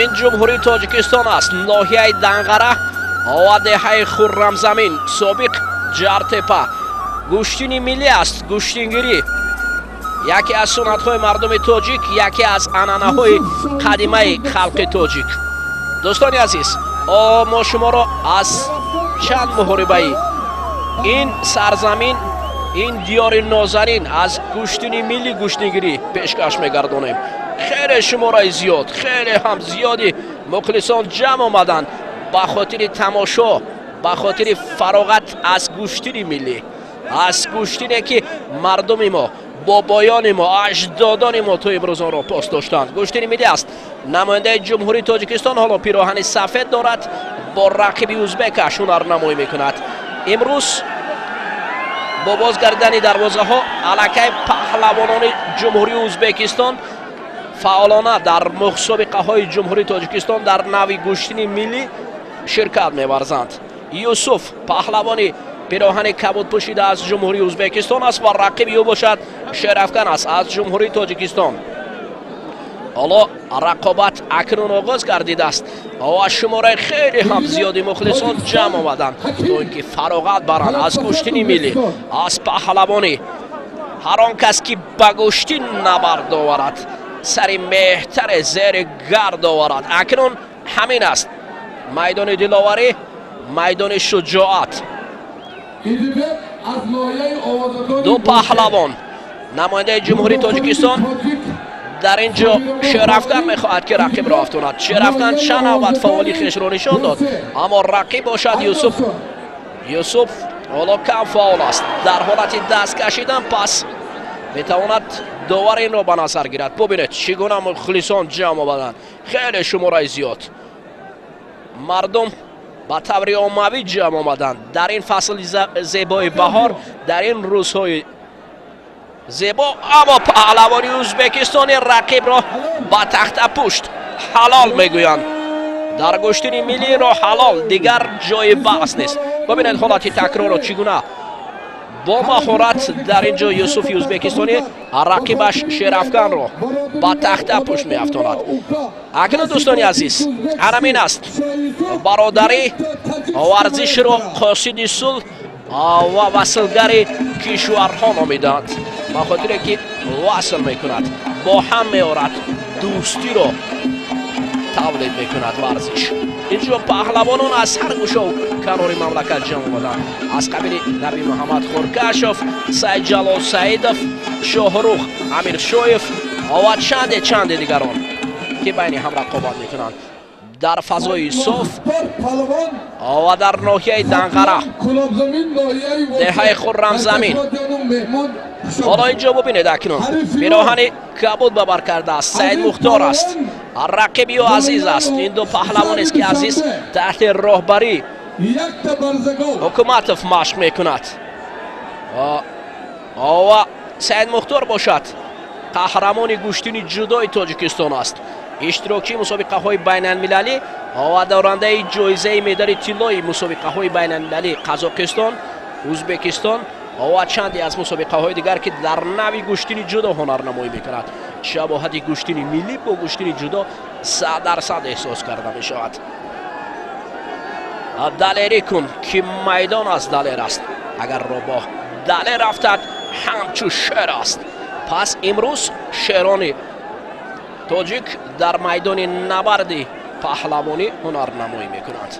Ин Ҷумҳурии Тоҷикистон аст, ноҳияи Данғара ва деҳаи Хуррамзамин, собиқ Ҷартепа. Гӯштини миллӣ аст. Гӯштингирӣ яке аз суннатҳои мардуми тоҷик, яке аз анъанаҳои қадимаи халқи тоҷик. Дӯстони азиз, мо шуморо аз чанд муҳорибаи ин сарзамин, ин диёри нозанин, аз гӯштини милли гӯштингирӣ пешкаш мегардонем. Хеле шумораи зиёд, хеле ҳам зиёди мухлисон ҷамъ омаданд ба хотири тамошо, ба хотири фароғат аз гӯштини миллӣ, аз гӯштине ки мардуми мо, бобоёни мо, аҷдодони мо то имрӯз онро пос доштанд. Гӯштини миллӣ аст. Намояндаи Ҷумҳурии Тоҷикистон ҳоло пироҳани сафед дорад, бо рақиби узбекаш ҳунарнамоӣ мекунад. Имрӯз бо бозгардидани дарвозаҳо аллакай паҳлавонони Ҷумҳурии Узбекистон фаъолона дар мусобиқаҳои Ҷумҳурии Тоҷикистон дар нави гӯштини миллӣ ширкат меварзанд. Юсуф паҳлавони пироҳани кабуд пӯшида аз Ҷумҳурии Узбекистон аст ва рақиби ӯ бошад Шерафкан аст аз Ҷумҳурии Тоҷикистон. Ҳоло рақобат акнун оғоз гардидааст ва шумораи хеле ҳам зиёди мухлисон ҷамъ омаданд, то ин ки фароғат баранд аз гӯштини миллӣ, аз паҳлавонӣ. Ҳар он кас ки ба гӯштин набард оварад, сари меҳтаре зери гард оварад. Акнун ҳамин аст майдони диловарӣ, майдони шуҷоат. Ду паҳлавон, намояндаи Ҷумҳурии Тоҷикистон дар ин ҷо Шерафкан мехоҳад, ки рақибро афтонад. Шерафкан чанд навбат фаъоли хешро нишон дод, аммо рақиб бошад Юсуф. Юсуф ҳоло кам фаъол аст. Дар ҳолати даст кашидан пас метавонад довар инро ба назар гирад. Бубинед, чӣ гуна мухлисон ҷамъ омаданд. Хеле шумораи зиёд мардум ба таври оммавӣ ҷамъ омаданд дар ин фасли зебои баҳор, дар ин рӯзҳои зебо. Аммо паҳлавони узбекистони рақибро ба тахтапушт ҳалол мегӯянд. Дар гӯштини миллиро ҳалол, дигар ҷои баҳс нест. Бибинед ҳолати такрорро, чӣ гуна бо маҳорат дар ин ҷо Юсуфи узбекистонӣ рақибаш Шерафканро ба тахта пушт меафтонад. Акнун, дӯстони азиз, ҳамин аст бародарӣ. Варзишро қосиди сулҳ ва васлгари кишварҳо номиданд, ба хотире ки васл мекунад, бо ҳам меорад, дӯстиро тавлид мекунад варзиш. Инҷо паҳлавонон аз ҳар гӯшаву канори мамлакат ҷамъ омаданд, аз қабили Наби Муҳаммад Хуркашов, Саидҷалол Саидов, Шоҳрух Амиршоев ва чанде чанде дигарон, ки байни ҳам рақобат мекунанд дар фазои соф ва дар ноҳияи Данғара, деҳаи Хуррамзамин. Ҳоло инҷо бубинед, акнун пироҳани кабуд ба бар кардааст Саид Мухтор аст, рақиби ӯ Азиз аст. Ин ду паҳлавонест, ки Азиз таҳти роҳбарӣ Ҳукуматов машқ мекунад ва Саид Мухтор бошад қаҳрамони гӯштини ҷудои Тоҷикистон аст, иштирокчии мусобиқаҳои байналмилалӣ ва дорандаи ҷоизаи медали тиллои мусобиқаҳои байналмилалӣ Қазоқистон, Узбекистон ва чанде аз мусобиқаҳои дигар, ки дар нави гӯштини ҷудо ҳунарнамоӣ мекунад. Шабоҳати гӯштини миллӣ бо гӯштини ҷудо 100% эҳсос карда мешавад. Далерӣ кун, ки майдон аз далер аст, агар робоҳ далер рафтад, ҳамчу шер аст. Пас имрӯз шерони тоҷик дар майдони набарди паҳлавонӣ ҳунарнамоӣ мекунанд.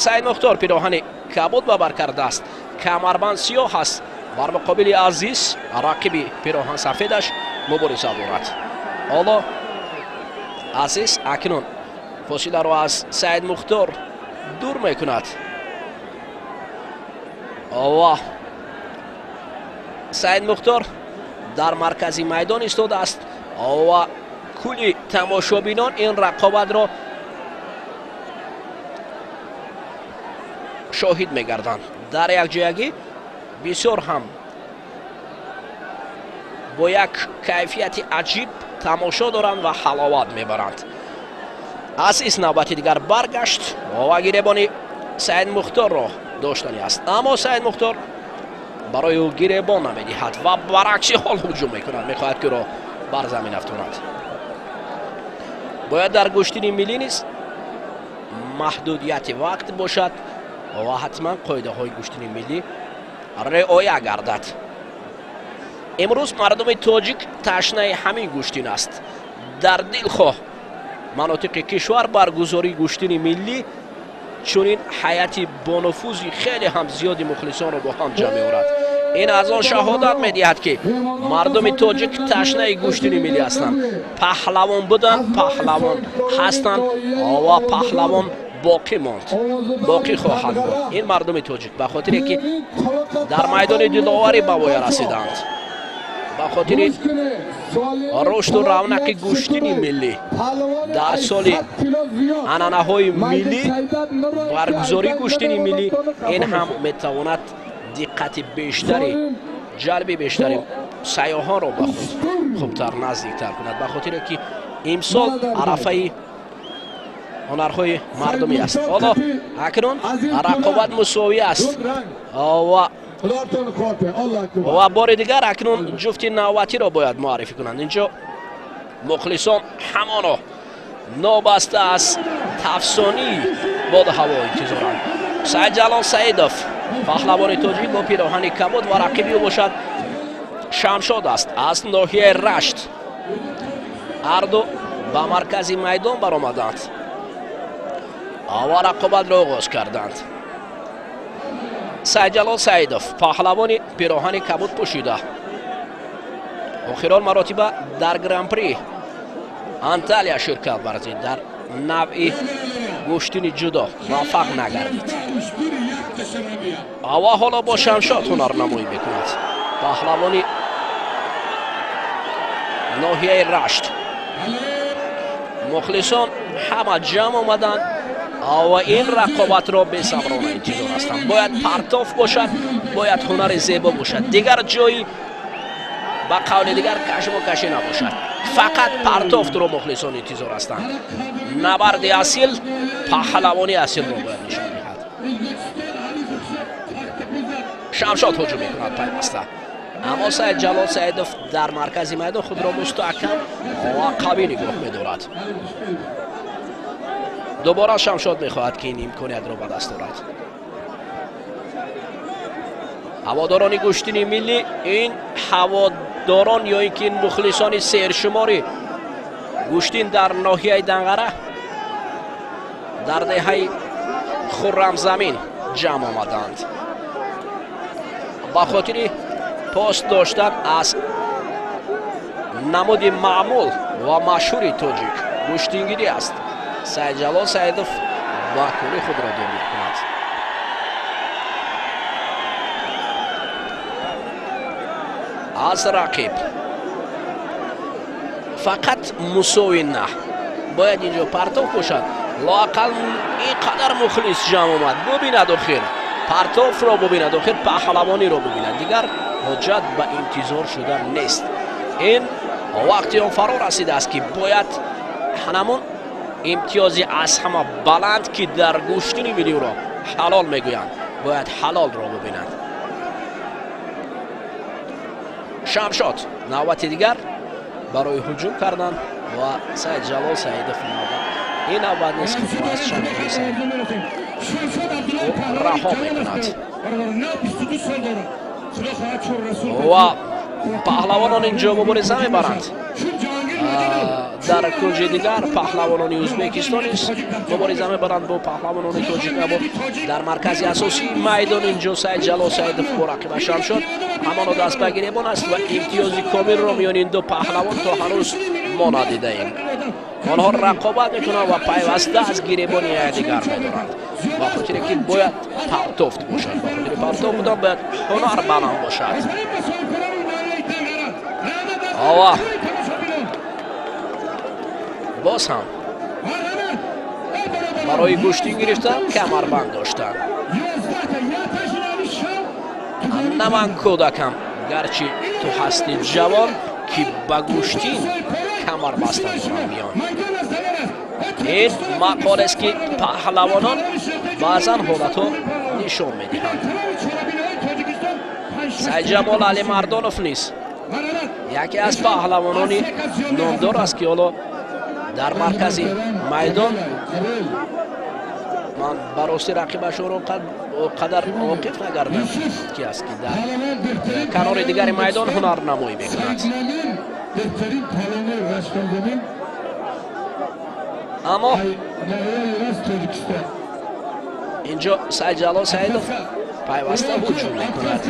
Саид Мухтор пироҳани кабуд ба бар кардааст, камарбанд сиёҳ аст. Бар муқобили Азиз, рақиби пироҳан сафедаш, мубориза дорад. Ҳоло Азиз акнун фосиларо аз Саид Мухтор дур мекунад ва Саид Мухтор дар маркази майдон истодааст ва кулли тамошобинон ин рақобатро шоҳид мегарданд дар якҷоягӣ, бисёр ҳам бо як кайфияти аҷиб тамошо доранд ва ҳаловат мебаранд. Азиз навбати дигар баргашт ва гиребони Саид Мухторро доштани аст, аммо Саид Мухтор барои ӯ гиребон намедиҳад ва баракси ҳол ҳуҷум мекунад, мехоҳад, ки ӯро бар замин афтонад. Бояд дар гӯштини миллӣ низ маҳдудияти вақт бошад ва ҳатман қоидаҳои гӯштини миллӣ риоя гардад. Имрӯз мардуми тоҷик ташнаи ҳамин гӯштин аст. Дар дилхоҳ манотиқи кишвар баргузории гӯштини миллӣ чунин ҳайати бонуфузи хеле ҳам зиёди мухлисонро бо ҳам ҷамъ меорад. Ин аз он шаҳодат медиҳад, ки мардуми тоҷик ташнаи гӯштини миллӣ ҳастанд. Паҳлавон буданд, паҳлавон ҳастанд ва паҳлавон боқӣ монд, боқӣ хоҳанд монд ин мардуми тоҷик, ба хотире ки дар майдони диловарӣ ба воя расиданд, ба хотири рушду равнақи гӯштини миллӣ. Дар соли анъанаҳои миллӣ баргузории гӯштини миллӣ ин ҳам метавонад диққати бештари, ҷалби бештари сайёҳонро ба худ хубтар, наздиктар кунад, ба хотире ки имсол арафаи ҳунарҳои мардумӣ аст. Ҳоло акнун рақобат мусовӣ аст ва бори дигар акнун ҷуфти навбатиро бояд муаррифӣ кунанд. Инҷо мухлисон ҳамоно нобаста аз тафсонии боду ҳаво интизоранд. Саидҷалол Саидов, паҳлавони тоҷик бо пироҳани кабуд, ва рақиби ӯ бошад Шамшод аст аз ноҳияи Рашт. Ҳарду ба маркази майдон баромаданд ва рақобатро оғоз карданд. Саидҷалол Саидов, паҳлавони пироҳани кабуд пӯшида, охирон маротиба дар Гран-при Анталия ширкат варзид, дар навъи гӯштини ҷудо муваффақ нагардид ва ҳоло бо Шамшод ҳунарнамоӣ мекунад. Паҳлавони ноҳияи Рашт. Мухлисон ҳама ҷамъ омаданд ва ин рақобатро бесаброна интизор ҳастанд. Бояд партоф бошад, бояд ҳунари зебо бошад, дигар ҷои ба қавли дигар кашмокашӣ набошад. Фақат партофтро мухлисон интизор ҳастанд. Набарди асил, паҳлавони асилро бояд нишон диҳад. Шамшод ҳуҷум мекунад пайваста, аммо Саидҷалол Саидов дар маркази майдон худро мустаҳкам ва қавӣ нигоҳ медорад. Дубора Шамшод мехоҳад, ки ин имкониятро ба даст орад. Ҳаводорони гӯштини миллӣ, ин ҳаводорон ё ин ки ин мухлисони сершумори гӯштин дар ноҳияи Данғара, дар деҳаи Хуррамзамин ҷамъ омаданд ба хотири пос доштан аз намуди маъмул ва машҳури тоҷик гӯштингирӣ аст. Саидҷалол Саидов ба кори худро дур мекунад. Аз рақиб фақат мусовӣ на, бояд инҷо партов бошад. Лоақал ин қадар мухлис ҷамъ омад, бубинад охир партовро, бубинад охир паҳлавониро бубинад. Дигар ҳоҷат ба интизор шудан нест. Ин вақти он фаро расидааст, ки бояд ҳанамон имтиёзи аз ҳама баланд, ки дар гӯштини миллиро ҳалол мегӯянд, бояд ҳалолро бубинанд. Шамшод навбати дигар барои ҳуҷум кардан ва Саидҷалол Саидов навбат ин навбат низ худро аз Шамшоди Саид раҳо мекунад ва паҳлавонон инҷо мубориза мебаранд. Дар кунҷи дигар паҳлавонони Ӯзбекистон низ мубориза мебаранд бо паҳлавонони тоҷик. Аммо дар маркази асосии майдон инҷо Саидҷалол Саидов бо рақиба Шамшод ҳамоно даст ба гиребон аст ва имтиёзи комилро миёни ин ду паҳлавон то ҳанӯз мо надидаем. Онҳо рақобат мекунанд ва пайваста аз гиребони якдигар медоранд, ба хотире ки бояд партофт бошад. Ба хотири партофт будан бояд ҳунар баланд бошад. Ова боз ҳам барои гӯштин гирифтан камарбанд доштан. На ман кӯдакам, гарчи ту ҳасти ҷавон, ки ба гӯштин камар бастан дорам миён. Ин мақолест, ки паҳлавонон баъзан ҳолатҳо нишон медиҳанд. Сайдҷамол Алимардонов низ яке аз паҳлавонони номдор аст, ки ҳоло Дар маркази майдон ман ба рости рақибашонро қадар воқиф нагардам, ки аст ки дар канори дигари майдон ҳунарнамоӣ мекунад. Аммо инҷо Сайдҷалол Саидов пайваста ҳуҷум мекунад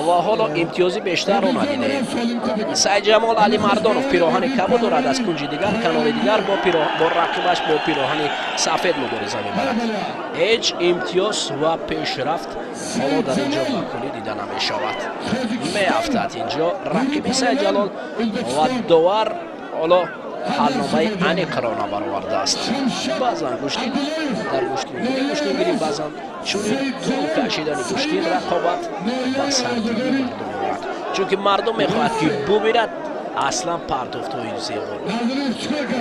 ва ҳоло имтиёзи бештарро надидаем. Сайдҷамол Алимардонов пироҳани кабуд дорад, аз кунҷи дигар, канори дигар бо рақибаш бо пироҳани сафед мубориза мебарад. Ҳеҷ имтиёз ва пешрафт ҳоло дар инҷо ба куллӣ дида намешавад. Меафтад инҷо рақиби Сайдҷалол ва довар ҳоло ҳалномаи аниқро набаровардааст. Баъзан гӯштин дар гӯштингирӣ, баъзан чунин тӯл кашидани гӯштин рақобат ба сардии мардум меорад, чунки мардум мехоҳад ки бубинад аслан партофтҳои зеборо.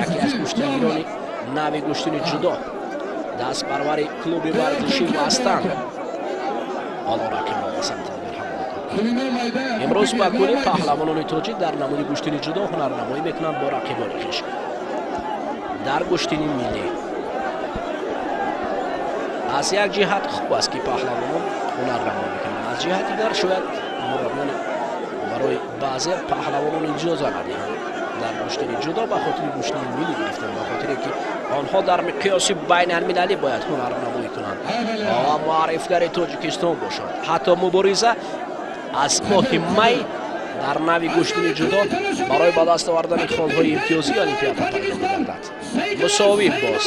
Яке аз гӯштингирони нави гӯштини ҷудо, дастпарвари клуби варзишӣ Вастан, ҳоло рақибро ба самти дигар ҳамла мекунад. Имрӯз ба куллӣ паҳлавонони тоҷик дар намуди гӯштини ҷудо ҳунарнамоӣ мекунанд бо рақибони хеш дар гӯштини миллӣ. Аз як ҷиҳат хуб аст, ки паҳлавонон ҳунарнамоӣ мекунанд, аз ҷиҳати дигар шояд мураббиёни барои баъзе паҳлавонон иҷоза надиҳанд дар гӯштини ҷудо ба хотири гӯштини миллӣ гирифтан, ба хотире ки онҳо дар миқёси байналмилалӣ бояд ҳунарнамоӣ кунанд ва муаррифгари Тоҷикистон бошанд. Ҳатто мубориза аз моҳи май дар нави гӯштини ҷудо барои ба даст овардани холҳои имтиёзии олимпиада пайдо мегардад. Мусовӣ боз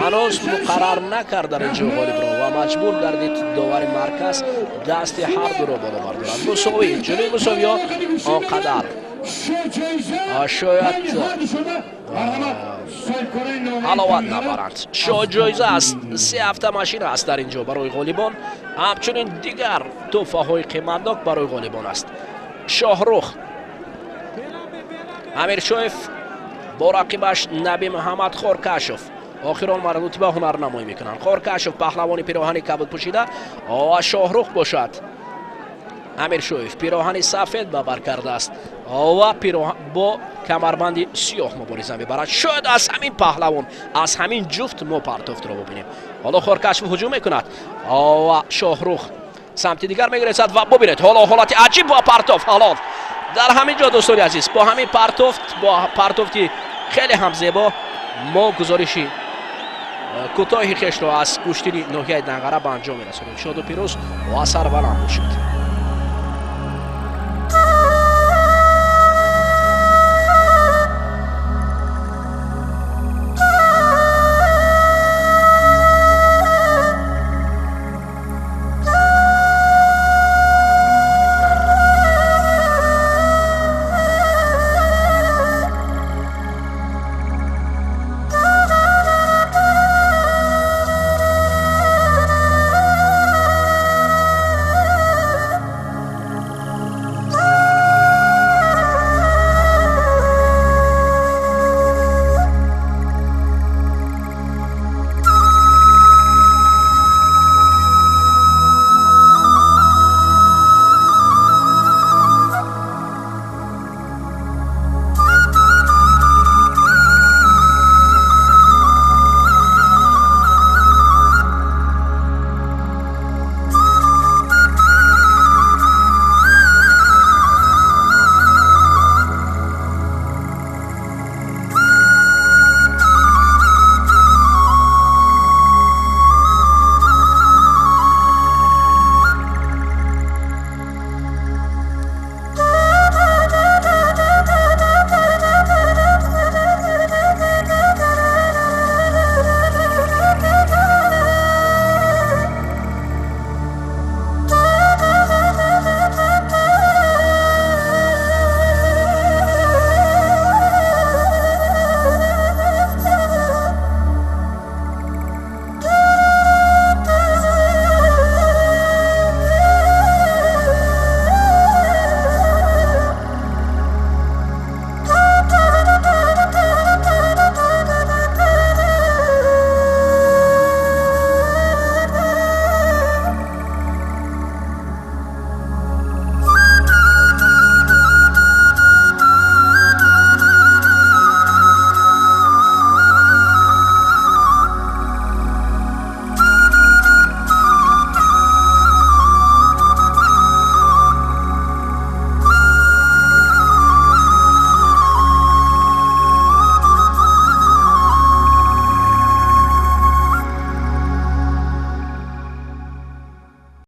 ҳанӯз муқаррар накард дар инҷо ғолибро ва маҷбур гардид довари марказ дасти ҳар дуро боло бардорад. Мусовӣ, чунин мусовиҳо он қадар шояд ҳаловат набаранд. Шоҳҷоиза аст, се автомашина аст дар инҷо барои ғолибон, ҳамчунин дигар тӯҳфаҳои қиматнок барои ғолибон аст. Шоҳрух Амиршоев бо рақибаш Наби Муҳаммад Хоркашов охирон маротиба ҳунарнамоӣ мекунанд. Хоркашов паҳлавони пироҳани кабуд пӯшида ва Шоҳрух бошад Амиршоев пироҳани сафед ба бар кардааст ва бо камарбанди сиёҳ мубориза мебарад. Шояд аз ҳамин паҳлавон, аз ҳамин ҷуфт мо партофтро бубинем. Ҳоло Хоркашов ҳуҷум мекунад ва Шоҳрух самти дигар мегирезад ва бубинед ҳоло ҳолати аҷиб ва партофт. Ҳоло дар ҳамин ҷо, дӯстони азиз, бо ҳамин партофт, бо партофти хеле ҳам зебо мо гузориши кӯтоҳи хешро аз гӯштини ноҳияи Данғара ба анҷом мерасонем. Шоду пирӯз ва сарбаланд бошед.